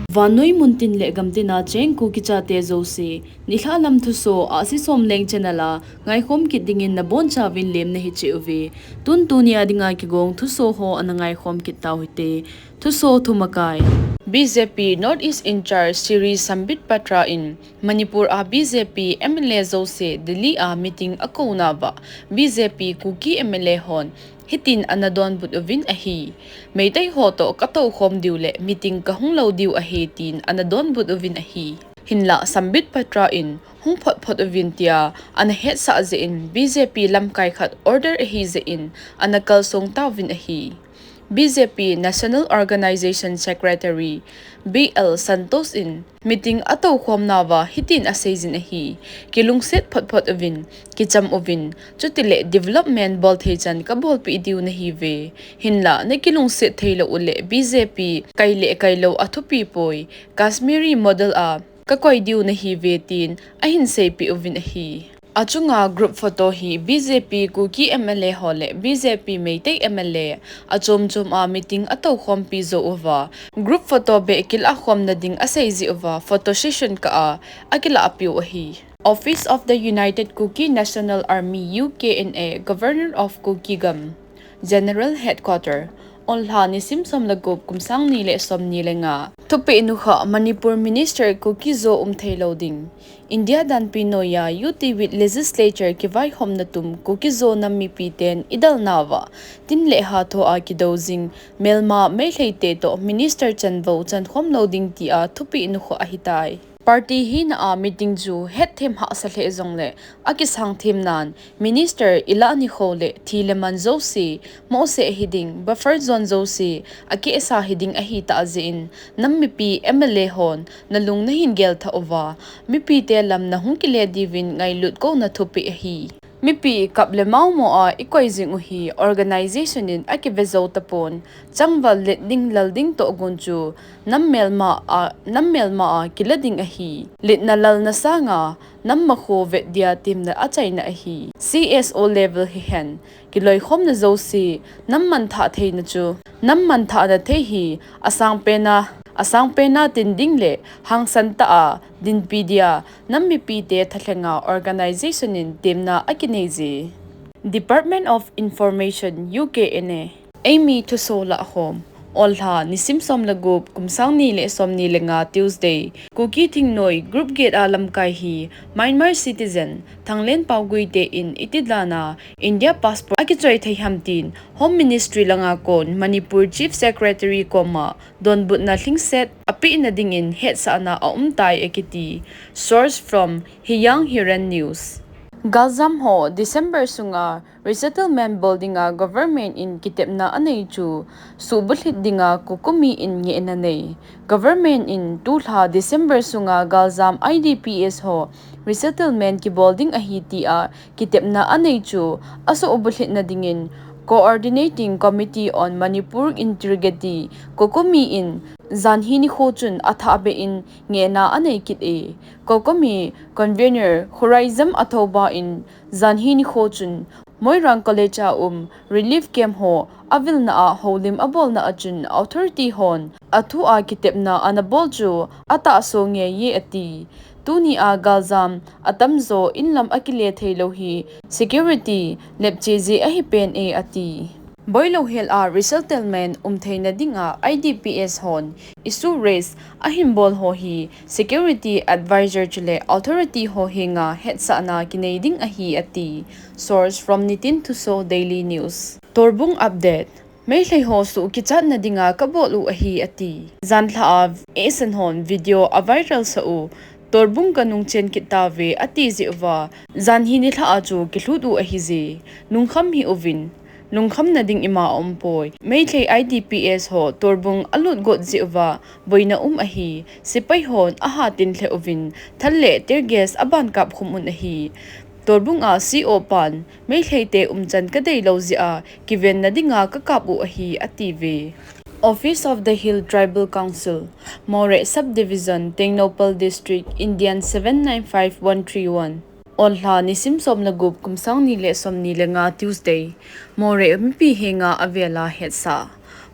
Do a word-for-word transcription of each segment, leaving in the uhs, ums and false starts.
Vannoi muntin le gamtina cheng Kuki chate jouse, nilhah lam thuso, Ahsi Somleng channel a ngaikhom kit dingin nabonchauvin lemna hiche uve. Tun tunia dinga kigong thuso ho ana ngaikhom kit tau hite. Thuso thumakai. B J P North East in-charge Shri Sambit Patra in Manipur a B J P M L A jouse Delhi a meeting akounauva, B J P Kuki M L A hon hitin ana donbut uvin ahi. Meitei ho toh katoukhom diu le meeting kahung lou diu ahi tin ana donbut uvin ahi. Hinlah Sambit Patra in hung photphot uvin tia ana hetsah jeh in B J P lamkai khat order ahi jeh in ana kalsong tauvin ahi. B J P National Organization Secretary B L Santosh in meeting atoukhomnauva hitin aseijin ahi. Kilungset photphot uvin, kicham uvin, chutile development bolthei chan kabolpeh diu nahiuve. Hinlah nakilungset theilou uleh B J P kai le kailou athupi poi, Kashmiri model a kakoi diu nahiuve tin ahin seipeh uvin ahi. Achunga group photo hi B J P Kuki M L A ho le B J P Meitei M L A achom chom a meeting atoukhompi jou uva, group photo beh kilah khomna ding aseijeh uva photo session kah a akilah piu ahi. Office of the United Kuki National Army, U K N A, Governor of Kukigam, General Headquarter, Onlha nisim som le gup kum sang ni le som ni le nga. Thupeh nukha Manipur Minister Kuki-Zo umthei lou ding. India danpi noiya U T with Legislature kivaihomna tum Kuki-Zo nam mipi ten idalnauva, tin le hatho a kidou jing melma Meitei te toh Minister chanvou chankhom lou ding tia thupeh nukha ahitai. Party hina a meeting chu hetthem hahsa lheh jongle akisang them nan, Minister ilah nikho le thi le man jouse, mohseh hiding, buffer zone jouse, akehsa hiding ahitah jeh in, nam mipi M L A hon nalung nahin gelthah uva, mipi te lam nahung kile diuvin ngailut kouna thupeh ahi. Mipi kap le mao mo a ikoi jing u hi organization in akivejou tapon, changval let ding lal ding toh gon chu nam melma a, nam melma a kila ding ahi. Letna lalna sanga nam makho vet dia temna achaina ahi. C S O level hihen, kiloikhomna jouse, nam manthah theina chu, nam manthahna thei hi asangpena, asangpena tin ding le hangsan tah a dinpi dia nam mipi te thalhenga organization in temna akinei je. Department of Information, U K N A. Eimi thuso lahkhom. Onlha nisim som le gup kum sang ni le som ni le nga Tuesday. Kuki thingnoi group gate a lamkai hi Myanmar citizen Thanglen Paogui te in iti dan a India passport akichoi thei ham tin Home Ministry langa kon Manipur Chief Secretary koma donbutna lhingset apehna dingin hetsahna aumtai akiti. Source from Hiyang Hiren News. Galjam ho December sunga resettlement bol dinga government in kitepna anei chu suhbulhit dinga COCOMI in ngehna nei. Government in tulha December sunga galjam I D Ps ho resettlement kibol ding ahi tia kitepna anei chu asuhbulhitna dingin Coordinating Committee on Manipur Integrity, COCOMI in janhi nikho chun athahbeh in ngehna anei kit e. COCOMI Convener Khuraijam Athouba in janhi nikho chun Moirang College a um relief camp ho avilna a houlim abolna achun authority hon athu a kitepna anabol chu atahso ngeiye ati. Tuni a galjam atamjo inlam akile theilou hi security lepche jeh ahi pen e ati. Boilou hel a resettlement umtheina dinga I D Ps hon issue raise ahin bol ho hi security advisor chule authority ho henga hetsahna kinei ding ahi ati. Source from Nitin Thuso Daily News. Torbung update. Meitei ho suh kichatna dinga kabol u ahi ati. Janlhah a A S N hon video aviral sah u, Torbung kanung chen kit tauve ati jeh uva, janhi nilhah a chu kilhut u ahi je. Lungkham hih uvin, lungkhamna ding ima aumpoi. Meitei I D Ps ho Torbung alut got jeh uva boina um ahi. Sepai hon ahatin lheh uvin, thal le tear gas aban kapkhum un ahi. Torbung a C O pan, Meitei te umchan kadeilou jeh a kivenna dinga kakap u ahi atiuve. Office of the Hill Tribal Council, Moreh Subdivision, Tengnoupal District, Indian seven nine five one three one. Onlha nisim som le gup kum sang ni le som ni le nga Tuesday. Moreh mipi henga avela hetsah.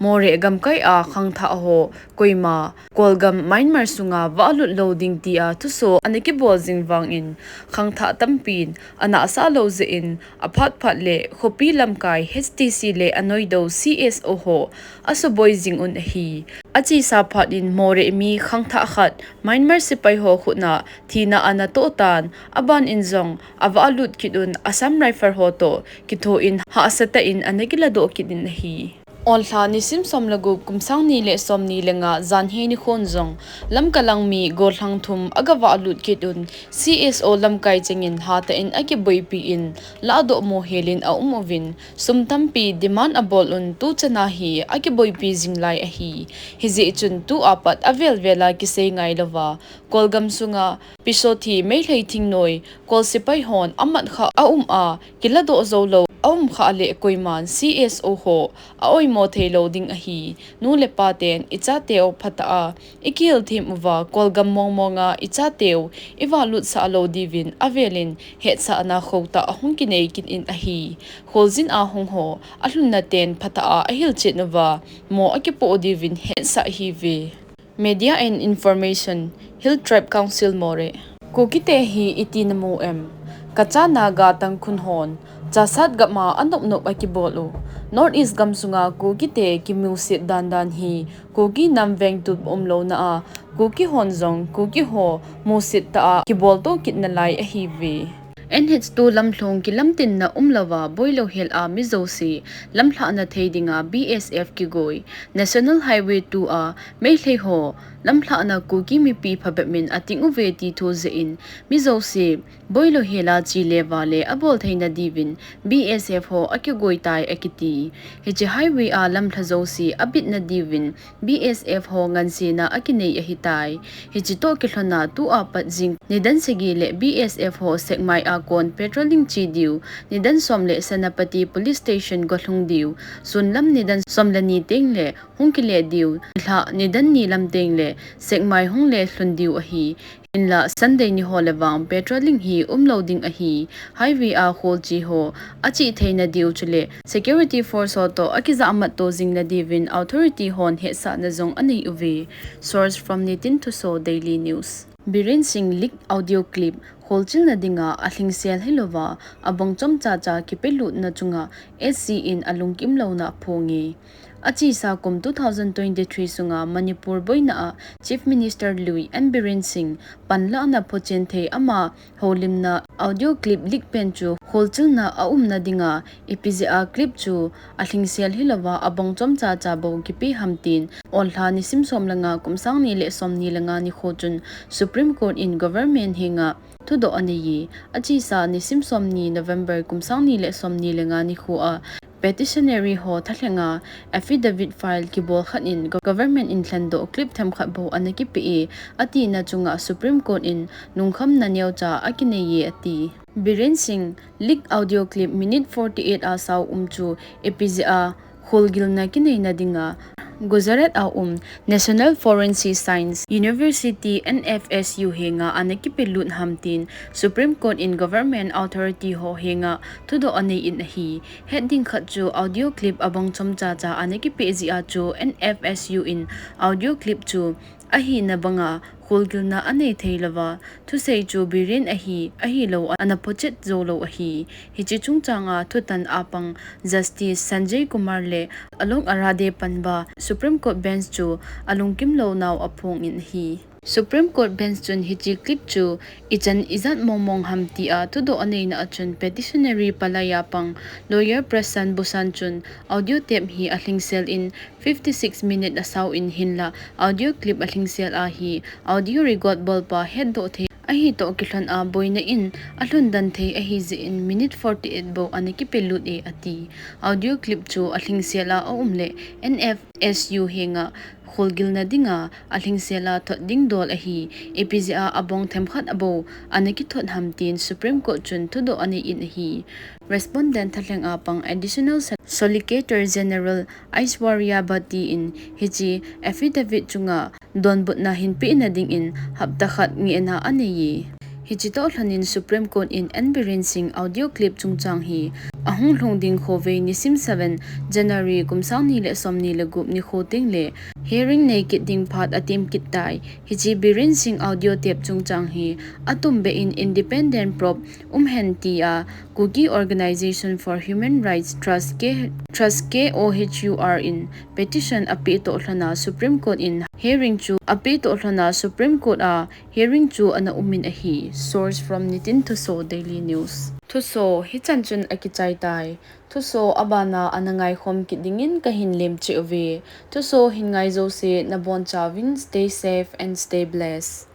Moreh gamkai a khangthah ho koima Kolgam Myanmar sunga vahlut lou ding tia thuso ana kibol jing vangin khangthah tampin ana sah lou jeh in aphat phat le khopi lamkai H T C le anoido C S O ho asuboi jing un ahi. Achesa phat in Moreh mi khangthah khat Myanmar sepai ho khutna thina ana toh tan, aban in jong avahlut kit un Assam Rifle ho toh kitho in hahsa tah in ana kiladoh kit in ahi. Onlha nisim som le gup kum sang ni le som ni le nga janhi nikhon jong Lamka lang mi gollhang thum aga vahlut kit un C S O lamkai chengin hatah in akiboipi in lahdoh mo helin aum uvin sum tampi demand abol un tuchan a hi akiboipi jing lai ahi. Hijeh chun tu apat avel vel a kisei ngai louva Kolgam sunga Pishothi Meitei thingnoi Kol sepai hon amat kha aum a, kiladoh jou lou aum kha le koiman C S O ho a oimo thei lou ding ahi. Nu le pa ten ichateu phatah a ikihil them uva Kolgam mong mong a ichateu ivahlut sah lou diuvin avel in hetsahna khotah ahung kinei kit in ahi. Kholjin a hung ho alhunna ten phatah a ahilchet uva mo akipoh diuvin hetsah hih uve. Media and Information, Hill Tribe Council Moreh. Kukite hi iti namu em? Kacha Naga Tangkhul hon Chassad gam a anop nop akibol u. North East gam sunga Kukite kimusit dan dan hi Kuki nam vengtup umlouna a Kuki hon jong Kuki ho musit tah a kibol to kit nalai ahiuve. N H two lamlhung kilamtinna umlouva Boilo hel a mi jouse lamlhahna thei dinga B S F kigoi. National Highway two a Meitei ho lamlhahna Kuki mipi phabep min ating uve ti thu jeh in mi jouse Boilo hel a che le vale abol theina diuvin B S F ho akigoi tai akiti. Hiche highway a lamlha jouse abitna diuvin B S F ho ngansena akinei ahitai. Hiche toh kilhona tu apat jing nidan sagi le B S F ho Sekmai a kon patrolling che diu, nidan som le Senapati Police Station golhung diu, sun lam nidan som le ni teng le hung kile diu, nilhah nidan ni lam teng le Sekmai hung le lhun diu ahi. Hinla Sunday ni ho le vang patrolling hi umlou ding ahi. Highway a kholche ho ache theina diu chule security force ho toh akijahmat to jing na diuvin authority hon hetsahna jong anei uve. Source from Nitin Thuso Daily News. Biren Singh leak audio clip kholchilna dinga alhingsel hilouva abong chomcha cha kipelutna chunga S C in alungkimlouna aphonge. Achesa kum two thousand twenty-three sunga Manipur boina a Chief Minister lui N Biren Singh panlahna phochen thei ama houlimna audio clip leak pen chu kholchilna aumna dinga ipi jeh a clip chu alhingsel hilouva abong chomcha cha bou kipe ham tin, onlha nisim som le nga kum sang ni le som ni le nga nikho chun Supreme Court in government henga thudoh aneiye. Achesa nisim som ni November kum sang ni le som ni le nga nikho a petitionary ho thalhenga affidavit file kibol khat in go-, government in lhendoh clip themkhat bou ana kipe e, atina chunga Supreme Court in lungkhamna neocha akineiye ati. Biren Singh leak audio clip minute forty-eight a sao um chu ipi jeh a kholgilna kineina dinga Gujarat a um National Forensic Science University, N F S U henga ana kipelut ham tin Supreme Court in government authority ho henga thudoh anei in ahi. Het ding khat chu audio clip abong chomcha cha ana kipe jeh a chu N F S U in audio clip chu ahina banga kholgilna anei theilouva thusei chu Biren ahi, ahilou ana phochet joulou ahi. Hiche chungchanga thutan apang Justice Sanjay Kumar le Alok Aradhe panva Supreme Court bench chu alungkimlounau aphongin ahi. Supreme Court bench chun hiche clip chu ichan ijat mong mong ham tia thudoh aneina a chun petitionary palai a pang lawyer Prashant Bhushan chun audio tape hi alhingsel in fifty-six minute asao in hinla audio clip alhingsel a hi audio record bolpa hetdoh thei ahi toh kilhon a boina in alhun dan thei ahi jeh in minute forty-eight bou ana kipelut e ati. Audio clip chu alhingsel a aum le N F S U henga kholgilna dinga alhingsel a thot ding dol ahi, ipi jeh a abong themkhat abou ana kithot ham tin Supreme Court chun thudoh anei in ahi. Respondent thalheng a pang Additional Sol-, Solicitor General Aishwarya Bhati in hiche affidavit chunga donbutna hinpehna dingin hapta khat ngehna aneiye. Hiche toh lhonin Supreme Court in N Biren Singh audio clip chungchang hi ahung lhung ding khovei nisim seven January kum sang ni le som ni le gup nikho teng le hearing nei kit ding phat atem kit tai. Hiche Biren Singh audio tape chungchang hi atumbeh in independent probe umhen tia Kuki Organization for Human Rights Trust K Trust K O H U R in petition apeh toh lhona Supreme Court in hearing chu apeh toh lhona Supreme Court a hearing chu ana um in ahi. Source from Nitin Thuso Daily News. Thuso hichan chun akichai tai. Thuso abana ana ngaikhom kit dingin kahin lemcheh uve. Thuso hin ngai jouse nabonchauvin stay safe and stay blessed.